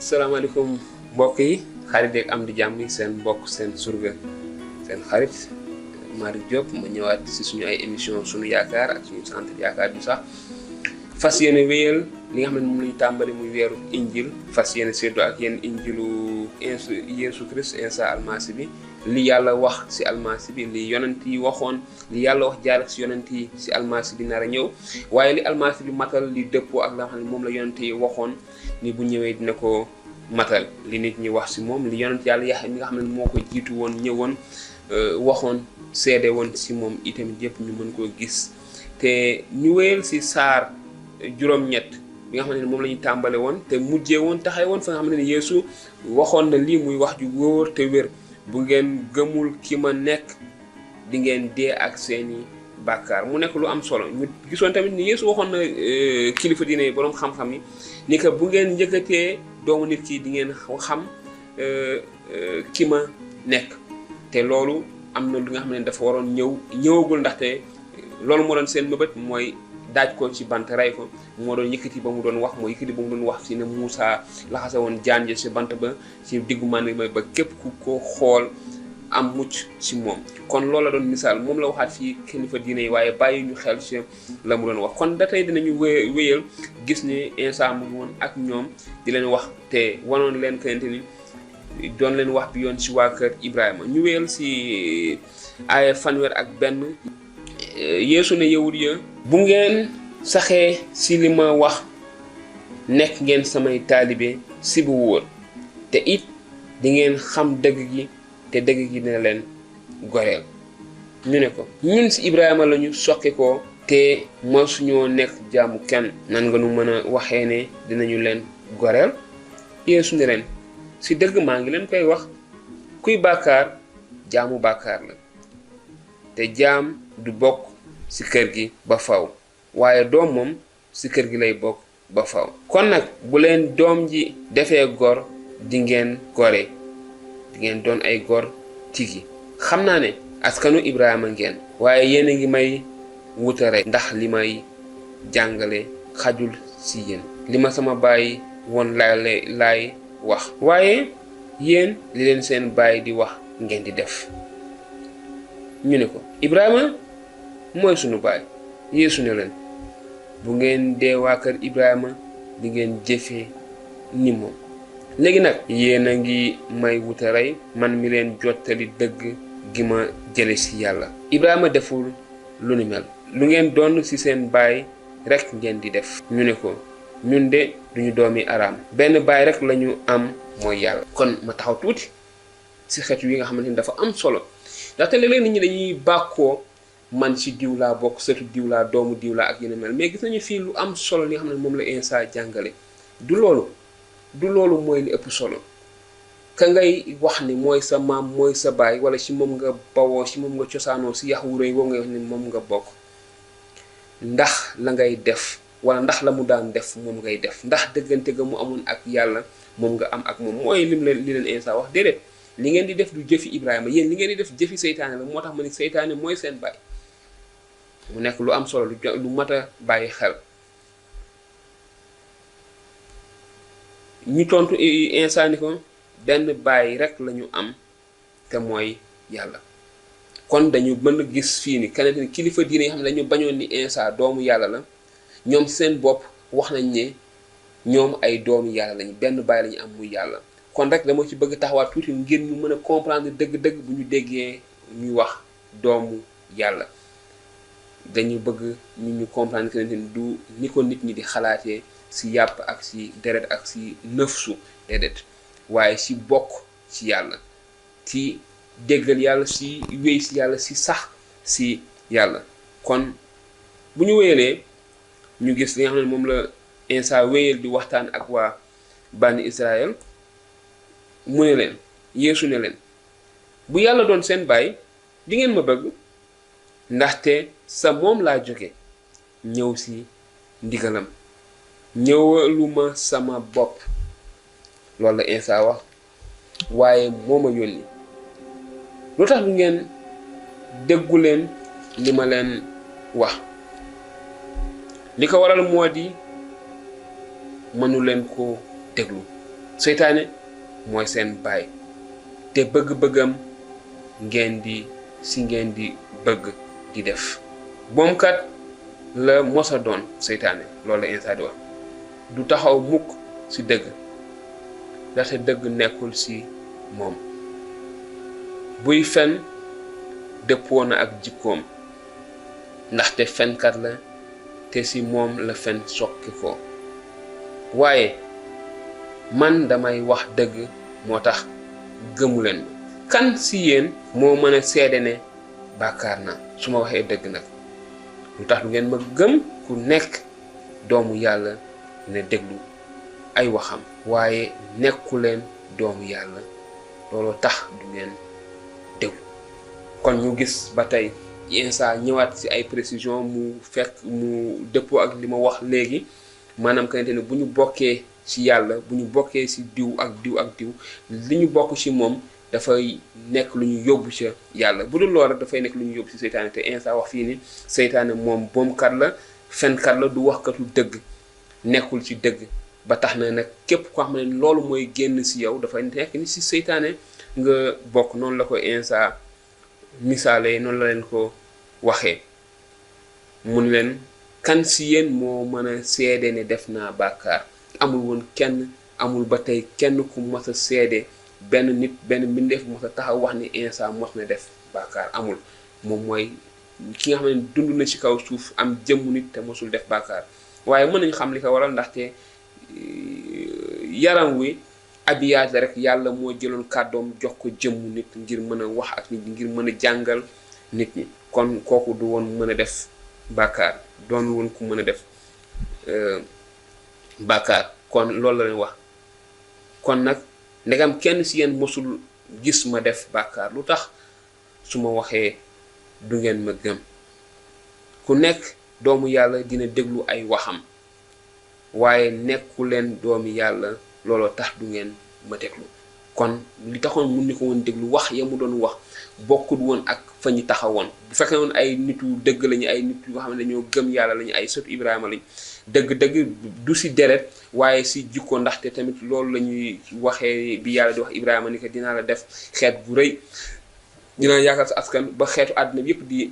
salaamaaleykum mbokk yi xarit yeeg am di jàmm yi seen mbokk seen surga seen xarit Malick Diop ma ñëwaat si suñu ay émission suñu yaakaar ak suñu centre yaakaar bi sax fas yéene wéyal li nga xam ne moom lañu tàmbali muy weeru injil fas yéene séddoo ak yéen injilu Yeesu Christ Isa almasi bi li yàlla wax si almasi bi li yonent yi waxoon li yàlla wax jaar si yonent yi si almasi bi nar a ñëw waaye li almasi bi matal li dëppoo ak la nga xam ne moom la yonent yi waxoon ni bu ñëwee dina ko matal li nit ñi wax si moom li yonent yàlla Yaxya mi nga xam ne moo ko jiitu woon ñëwoon waxoon seede woon si moom itamit yëpp ñu mën koo gis te ñu wéyal si saar juróom-ñett bi nga xam ne moom la ñu tàmbale woon te mujjee woon taxay woon fa nga xam ne Yeesu waxoon na lii muy wax ju wóor te wér bu ngeen gëmul ki ma nekk di ngeen dee ak seeni bàkkaar mu nekk lu am solo ñu gisoon tamit ni Yeesu waxoon na kilifa diine yi boroom xam-xam yi ni que bu ngeen njëkkatee doomu nit ki di ngeen xam ki ma nekk te loolu am na lu nga xam ne dafa waroon ñëwagul ndaxte loolu moo doon seen mëbët mooy daaj ko ci bant rey ko moo doon yëkkati ba mu doon wax moo yëkkati ba mu doon wax si ne Moussa laxase woon jaan ja si bant ba si diggu mànd may ba képp ku ko xool am mucc si moom kon loolu la doon misaal moom la waxaat fii kilifa diine yi waaye bàyyi ñu xel si la mu doon wax kon da tey dinañu wéyal gis ni Isa mu ngi woon ak ñoom di leen wax te wanoon leen kente ni doon leen wax bi yoon si waa kër Ibrahima ñu wéyal si aaya fanweer ak benn Yeesu ne yawut ya bu ngeen saxee si li ma wax nekk ngeen samay taalibe si bu wóor te it di ngeen xam dëgg gi te dëgg gi dina leen goreel ñu ne ko ñun si Ibrahima lañu soqi ko te mosuñoo nekk jaamu kenn nan nga nu mën a waxee ne dinañu leen goreel Yeesu ne leen si dëgg maa ngi leen koy wax kuy bàkkaar jaamu bàkkaar la te jaam du bokk ci kër gi ba faw waaye doom moom ci kër gi lay bokk ba faw kon nag bu leen doom ji defee gor di ngeen gore di ngeen doon ay gor tigi xam naa ne askanu Ibrahima ngeen waaye yéen a ngi may wutare ndax li may jàngale xajul ci yéen li ma sama baay woon laay wax waaye yéen li leen seen baay di wax ngeen di def ñu ne ko Ibrahima mooy sunu baay Yeesu ne leen bu ngeen dee waa kër Ibrahima di ngeen jëfee ni moom léegi nag yéen a ngi may wuta rey man mi leen jottali dëgg gi ma jële ci yàlla Ibrahima deful lu ni mel lu ngeen doon ci seen baay rekk ngeen di def ñu ne ko ñun de duñu doomi Araam benn baay rekk lañu am mooy yàlla kon ma taxaw tuuti ci xeet yi nga xamante ni dafa am solo ndaxte léeg-léeg nit ñi dañuy bàkkoo man ci diw laa bokk sëtu diw laa doomu diw laa ak yeneen mel mais gis nañu fii lu am solo li nga xam ne moom la Isa jàngale du loolu mooy li ëpp solo ka ngay wax ni mooy sa maam mooy sa baay wala ci moom nga bawoo ci moom nga cosaanoo ci yax wu rëy woo ngay wax ni moom nga bokk ndax la ngay def wala ndax la mu daan def moom ngay def ndax dëggante ga mu amoon ak yàlla moom nga am ak moom mooy li leen Isa wax déedéet li ngeen di def du jëfi Ibrahima yéen li ngeen di def jëfi seytaane la moo tax ma ni seytaane mooy seen baay mu nekk lu am solo lu mat a bàyyi xel ñu tontu Isa ni ko benn baay rek lañu am te mooy yàlla kon dañu mën a gis fii ni keneen kilifa diine yi xam ne dañu bañoon ni Isa doomu yàlla la ñoom seen bopp wax nañ ne ñoom ay doomu yàlla lañu benn baay lañu am muy yàlla kon rek dama ci bëgg taxawaat tuuti ngir ñu mën a comprendre dëgg-dëgg bu ñu déggee ñuy wax doomu yàlla dañu bëgg ñu comprendre que du ni ko nit ñi di xalaatee ci yàpp ak ci deret ak ci nëfsu déedéet waaye ci bokk ci yàlla ci déggal yàlla ci wéy ci yàlla ci sax ci yàlla kon bu ñu wéyalee ñu gis li nga xam ne moom la Isa wéyal di waxtaan ak waa bànni Israël mu ne leen Yeesu ne leen bu yàlla doon seen baay di ngeen ma bëgg ndaxte sa moom laa jóge ñëw ci ndigalam ñëwaluma sama bopp loolu la Isa wax waaye moo ma yónni lu tax du ngeen déggu leen li ma leen wax li ko waral moo di mënu leen ko déglu seytaane mooy seen baay te bëgg-bëggam ngeen di bëgg di def. boomkat la mosa doon seytaane, loolu la Iisaa di wax. du taxaw mukk ci dëgg ndaxte dëgg nekkul ci moom. buy fen dëppoo na ak jikkoom ndaxte fenkat la te ci moom la fen sokki ko. waaye man damay wax dëgg moo tax gëmuleen ma. kan ci yéen moo mën a seede ne bàkkaar na su ma waxee dëgg nag? lu tax du ngeen ma gëm? ku nekk doomu yàlla ne déglu ay waxam, waaye nekkuleen doomu yàlla, looloo tax du ngeen déglu. kon ñu gis ba tey Iisaa ñëwaat ci ay précision mu fekk mu dëppoo ak li ma wax léegi, maanaam kante ne bu ñu bokkee ci yàlla, bu ñu bokkee ci diw ak diw ak diw, li ñu bokk ci moom dafay nekk lu ñu yóbbu ca yàlla. bu dul loolu rek dafay nekk lu ñu yóbbu ci seytaane. te Iisaa wax fii ni seytaane moom boomkat la, fenkat la, du waxkatu dëgg, nekkul ci dëgg. ba tax na nag képp koo xam ne loolu mooy génn ci yow dafay nekk ni ci seytaane nga bokk. noonu la ko Iisaa misaale, noonu la leen ko waxee. mun leen kan ci yéen moo mën a seede ne def naa bàkkaar? amul woon kenn, amul ba tey kenn ku mos a seede, benn nit, benn mbindeef mos a taxaw wax ni Iisaa mos na def bàkkaar. amul. moom mooy ki nga xam ne dund na ci kaw suuf, am jëmmu nit te mosul def bàkkaar. waaye mën nañu xam li ko waral, ndaxte yaram wi abiyaat la rek. yàlla moo jëloon kàddoom jox ko jëmmu nit ngir mën a wax ak nit ñi, ngir mën a jàngal nit ñi. kon kooku du woon mën a def bàkkaar, doon woon ku mën a def bàkkaar. kon loolu la leen wax. kon nag ndegam kenn ci yéen mosul gis ma def bàkkaar, lu tax su ma waxee du ngeen ma gëm? ku nekk doomu yàlla dina déglu ay waxam, waaye nekku leen doomu yàlla, looloo tax du ngeen ma déglu. kon li taxoon mun ni ko woon déglu, wax ya mu doon wax bokkut woon ak fa ñu taxawoon. bu fekkee woon ay nitu dëgg lañu, ay nit yoo xam ne dañoo gëm yàlla lañu, ay sëtu Ibrahima lañ, dëgg-dëgg du ci deret waaye ci jikko. ndaxte tamit loolu la ñuy waxee bi yàlla di wax Ibrahima ni ko dinaa la def xeet bu rëy, dinaa yaakaar sa askan ba xeetu àdduna bi yëpp di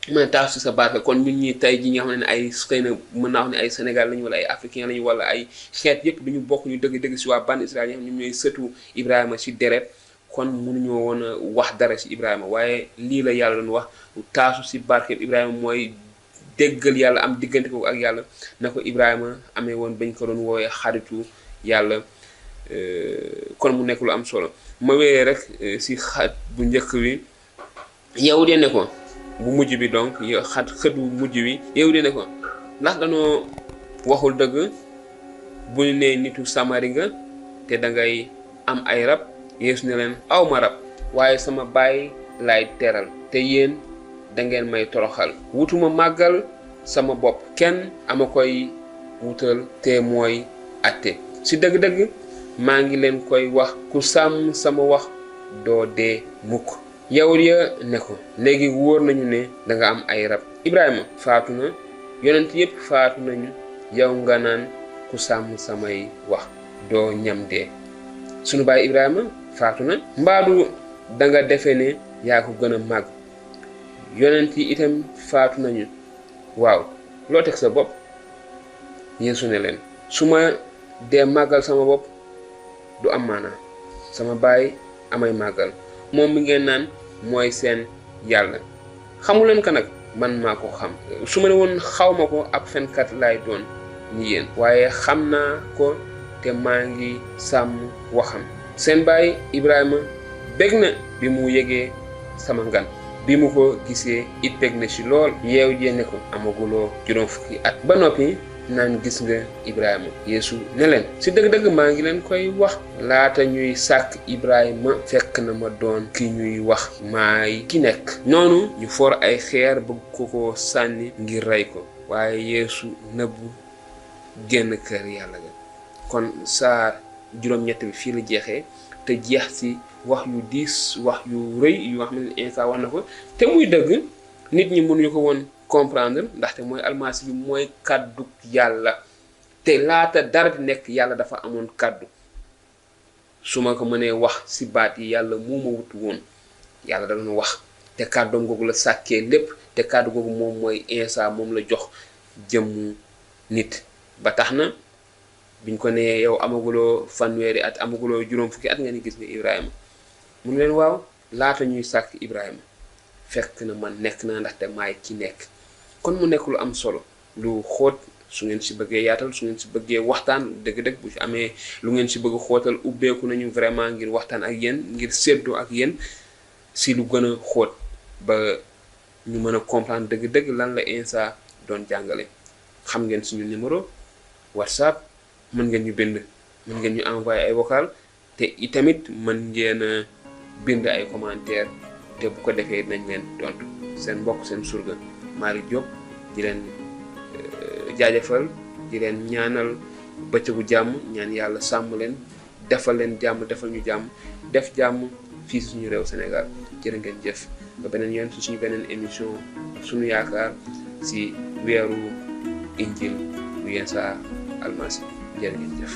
mën a taas ci sa barke. kon ñun ñi tey ji nga xam ne ay xëy na mën naa wax ne ay Sénégal lañu, wala ay africain lañu, wala ay xeet yëpp duñu bokk ñu dëgg-dëgg ci waa ban Israël yi nga xam ne ñoom ñooy sëtu Ibrahima ci deret. kon mënuñoo woon a wax dara ci Ibrahima, waaye lii la yàlla doon wax, taasu ci barke Ibrahima mooy déggal yàlla, am diggante ko ak yàlla na ko Ibrahima amee woon bañ ko doon woowee xaritu yàlla. kon mu nekk lu am solo. ma wéyee rek ci xat bu njëkk wi, yow de ne ko bu mujj bi, donc xët bu mujj wi, yow de ne ko ndax dañoo waxul dëgg bu ñu nee nitu Samari nga te dangay am ay rab? Yeesu ne leen aw ma rab, waaye sama baay laay teral, te yéen dangeen may toroxal. wutuma màggal sama bopp, kenn ama koy wutal te mooy atte. ci dëgg-dëgg maa ngi leen koy wax, ku sàmm sama wax doo dee mukk. yawut ya ne ko léegi wóor nañu ne danga am ay rab. Ibrahima faatu na, yonent yépp faatu nañu, yow nga naan ku sàmm samay wax doo ñam dee. sunu baay Ibrahima faatu na, mbaadu danga defe ne yaa ko gën a màgg. yonent yi itam faatu nañu, waaw loo teg sa bopp? Yeesu ne leen su ma dee màggal sama bopp du am maanaa, sama baay amay màggal, moom mi ngeen naan mooy seen yàlla. xamu leen ko nag, man maa ko xam. su ma ne woon xaw ma ko, ab fenkat laay doon ni yéen, waaye xam naa ko te maa ngi sàmm waxam. seen baay Ibrahima bég na bi mu yégee sama ngan, bi mu ko gisee it bég na ci lool. yeew jénne ko amaguloo juróom fukki at ba noppi naan gis nga Ibrahima. Yeesu ne leen ci dëgg-dëgg maa ngi leen koy wax, laata ñuy sàkk Ibrahima fekk na ma doon ki ñuy wax maay ki nekk. noonu ñu for ay xeer bëgg ko sànni ngir rey ko, waaye Yeesu nëbbu génn kër yàlla ga. kon saar juróom-ñett bi fii la jeexee, te jeex ci wax yu diis, wax yu rëy yoo xam ne Iisaa wax na ko, te muy dëgg. nit ñi mënuñu ko woon comprendre, ndaxte mooy almasi bi, mooy kàddu yàlla. te laata dara di nekk, yàlla dafa amoon kàddu. su ma ko mënee wax si baat yi yàlla moo ma wutu woon yàlla da doon wax te kàddoom googu la sàkkee lépp te kàddu googu moom mooy Insa moom la jox jëmmu nit ba tax na biñ ko nee yow amaguloo fanweeri at amaguloo juróom fukki at nga ni gis nga Ibrahima mu ne leen waaw laata ñuy sàkk Ibrahima fekk na man nekk naa ndaxte maay ki nekk kon mu nekk lu am solo lu xóot su ngeen si bëggee yaatal su ngeen si bëggee waxtaan dëgg-dëgg bu fi amee lu ngeen si bëgg xóotal ubbeeku nañu vraiment ngir waxtaan ak yéen ngir séddoo ak yéen si lu gën a xóot ba ñu mën a comprendre dëgg-dëgg lan la Insa doon jàngale xam ngeen suñu numéro WhatsApp mën ngeen ñu bind mën ngeen ñu envoyer ay vocal te itamit mën ngeen a bind ay commentaire te bu ko defee nañ leen tontu seen mbokk seen surga Malick Diop di leen jaajëfal di leen ñaanal bëccëgu jàmm ñaan yàlla sàmm leen defal leen jàmm defal ñu jàmm def jàmm fii suñu réew Sénégal jërë ngeen jëf ba beneen yoon ci suñu beneen émission suñu yaakaar si weeru injil bu Insa Almasi jërë ngeen jëf